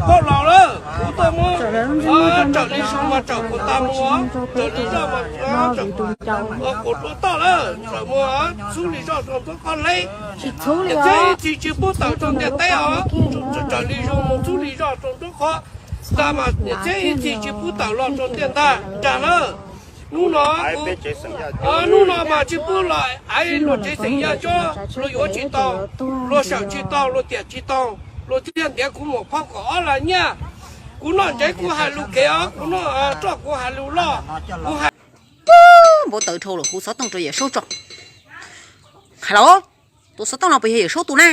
Phauj laus lawm, kuv tuaj muab, raws li zoo mas raws kuv tas mus, raws li zoj mas raws kuv tua toj lawm, raws muab xub li zoj rau nruab qhov hleb. Niam txiv ib txhis tsis pub tawm rau ntiaj teb os, raws li zoo mus xub li zoj rau nruab qhov ntag mas niam txiv ib txhis tsis pub tawm los rau ntiaj ntag nrag lawm. Hnub no, hnub no mas tsis pub los aiv luag tsev xeem Yaj Ncuab, luag yuav tsis tau, luag sawm tsis tau, luag tiam tsis tau, luag thiaj ntiav kuv muam Phauj kaum ob las nyiaj. Kuv noj ntsev kuv hais lus kev os, kuv noj roj kuv hais lus loj, kuv hais. Npau taws dhau lawm, hu xov tooj rau Yawm Saub tso. Hais los, tus xov tooj no puas yog Yawm Saub tus na?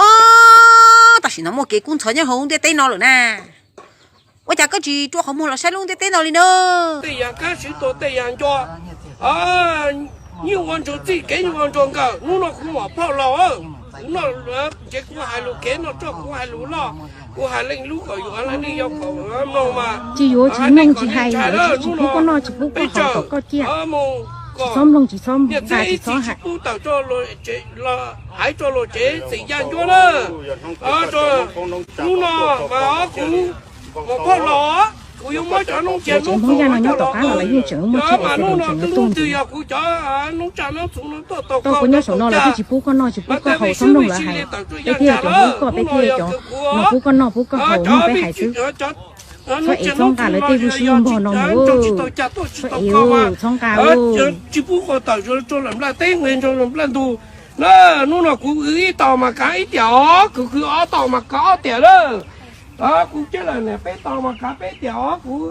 Ob, tam sim no muaj kev kub ntxhov nyob hauv lub ntiaj teb no lawm na. Ua cas koj tsis rua qhov muag los saib lub ntiaj teb no li na? Tej yam kab siv tua tej yam nco, nyuj ua ntsuag txij kev nyuj ua ntsuag nkawm. Hnub no kuv muam Phauj laus, kuv noj ntsev kuv hais lus kev, noj roj kuv hais lus loj, kuv hais leej lub kom yuav leej yau kom mloog mas. Tsis yuav tsis mloog tsis hais, yuav tsis pub koj noj tsis pub koj haus kom koj ciaj. Tsis txhob mloog tsis txhob hais, tsis txhob hais. Aiv rau luag tsev xeem Yaj Ncuab na. Hnub no mas kuv muam Phauj laus, kuv yuav muab cov noob tsiaj noob txhuv no coj los, mas hnub no twb hnub twg yog kuv cov noob tsiaj noob txhuv no tuaj tau koj nyob saum no lawm, twb tsis pub koj noj tsis pub koj haus, txhob mloog lawv hais. Peb thiaj yog cov hlub koj, peb thiaj yog cov no pub koj noj pub koj haus, mloog peb hais xwb. Txhob ev txhob nqa lawv tej vwj sub vwj npog no mus. Txhob ev, txhob nqa. Tsis pub koj tawm rau lawm nplaj teb nqis rau lawm nplaj ntug. Na, hnub no kuv ib tau mas kav ib tiam os, kuv kwv ob tau mas kav ob tiam lawm. Kuv ceb lawm niam peb tau mas kav peb tiam os kuv.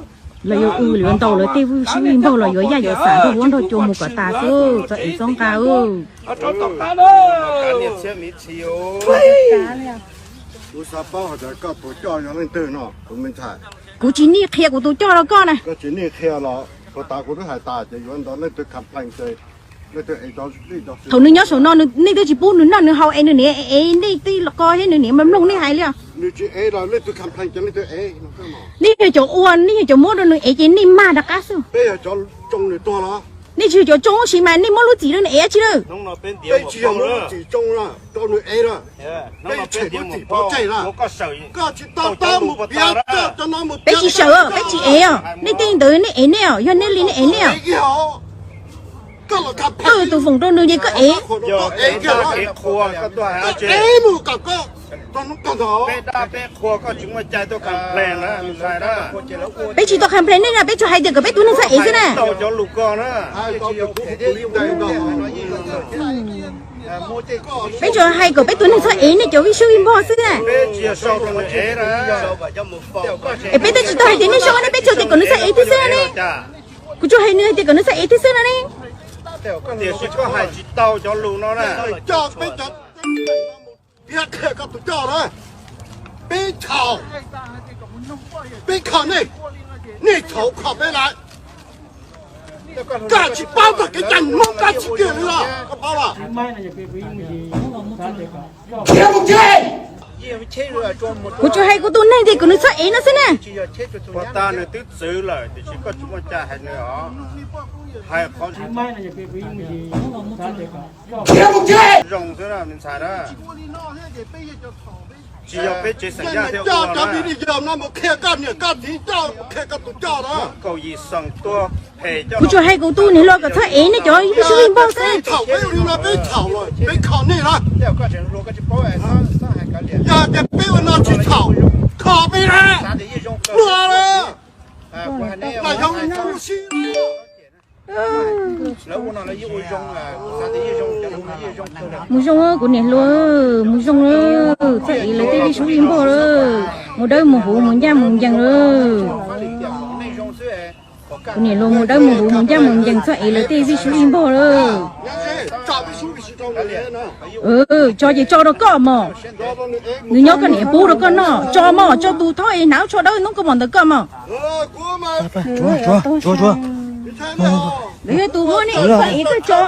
Lawv yuav ua lawv ntaus lawv tej vwj sub vwj npog los yuav yaj yuav xam nrog huab nrog cua mus kom tas xwb, txhob ev txhob nqa. Kuv xav paub hais tias koj tus coj yog leej twg no, kuv me ntxhais. Kuv tsis nij qhia kuv tus coj rau koj na. Koj tsis nij qhia los puag ta kuv twb hais tas ces yuav ntawd leej twg complain ces leej twg ev. Thaum nws nyob saum no nej twb tsis pub nws noj nws haus es nws niam ev nej tej los ko thiab nws niam mas mloog nej hais li os. Nws tsis ev los leej twg complain ces leej twg ev. Nej yog cov ua, nej yog cov muab rau nws ev ces nej mag rov qab xwb. Peb yog cov tsoo nws tuag los? Nej tsis yog cov tsoo sis mas nej muab lub txim rau nws ev tsis lawm. Peb tsis yog muab lub txim tsoo rau nws ev lawm. Peb tshem lub txim pov tseg lawm. Koj tsis tau tau mus piav coj cov no mus. Peb tsis sawm, peb tsis ev os. Nej tej ntawd nej ev nej os, yog nej li nej ev nej os. Koj tus foom rau nws ces koj ev. Peb tsis tau complain nej na, peb tsuas hais tias kom peb tus neeg txhob ev xwb na. Peb tsuas hais kom peb tus neeg txhob ev nej cov vij sub vij npog xwb na. Es peb twb tsis tau hais tias nej sau ne, peb tsuas tias kom nws txhob ev thiab xwb ne. Kuv tsuas hais nws hais tias kom nws txhob ev thiab xwb no ne. Peb txhaum, peb kho nej, nej txhaum kho peb lawm. Koj tsis paub txog kev cai Hmoob dab tsi kiag li los koj paub los? Kuv tsuas hais kuv tus neeg tias kom nws txhob ev no xwb na. Puag ta nws twb txwv lawm tiam sis koj tsis muaj cai hais nws os. Zoo xwb na me ntxhais na. Tsis yog peb tsev xeem Yaj thiab ua no. Kaum yim xeem tuag phem coj. Kuv tsuas hais kuv tus niam hluas kom txhob ev nej cov vij sub vij npog xwb. Peb txhaum, peb ua no peb txhaum, peb kho nej na. Yog tias peb ua no tsis txhaum, kho peb na. Muaj lawm, mas yog ua si. Mus zoo kuv niam hluas, mus zoo lawm, txhob ev lawv tej vij sub vij npog lawm, mus dawb mus huv mus ncaj mus ncees lawm. Kuv niam hluas mus dawb mus huv mus ncaj mus ncees, txhob ev lawv tej vij sub vij npog lawm. Tso ces tso rau koj mog. Nws nyob koj niam pub rau koj noj, tso mog, tso tus thaub es hnav tsho dawb hnub koj mom ntawd koj mog. Lawv yog tus muaj nej txhob ev koj tso.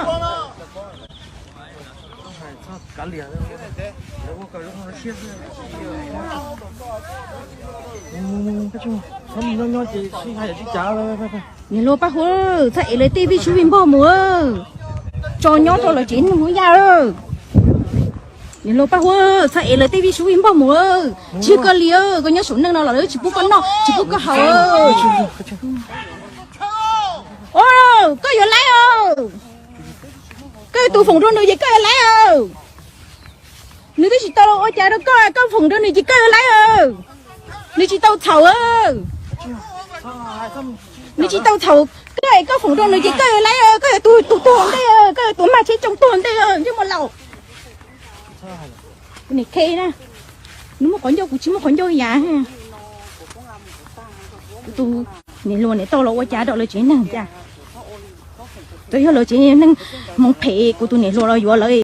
Niam hluas Paj Huab, txhob ev lawv tej vij sub vij npog mus, tso nyob rau lawv tsev neeg Hmoob Yaj. Niam hluas Paj Huab, txhob ev lawv tej vij sub vij npog mus, tsis yog koj li, koj nyob saum neej no los lawv tsis pub koj noj tsis pub koj haus. Koj yuav laib os, koj yuav tus foom rau nws ces koj yuav laib os. Nws twb tsis tau ua cas rau koj, koj foom rau nws ces koj yuav laib os. Nws tsis tau txhaum, nws tsis tau txhaum, koj es koj foom rau nws ces koj yuav laib os, koj yuav tus tuag ntej, koj yuav tus mag tsheb tsoo tuag ntej ntsej muag laus. Kuv niam qhe na, nws muaj qhov ncauj kuv tsis muaj qhov ncauj yam. Kuv tus niam hluas niam tau los ua cas rau lawv tsev neeg cas? Twb yog lawv tsev neeg hmoov phem kuv tus niam hluas los yuav lawv.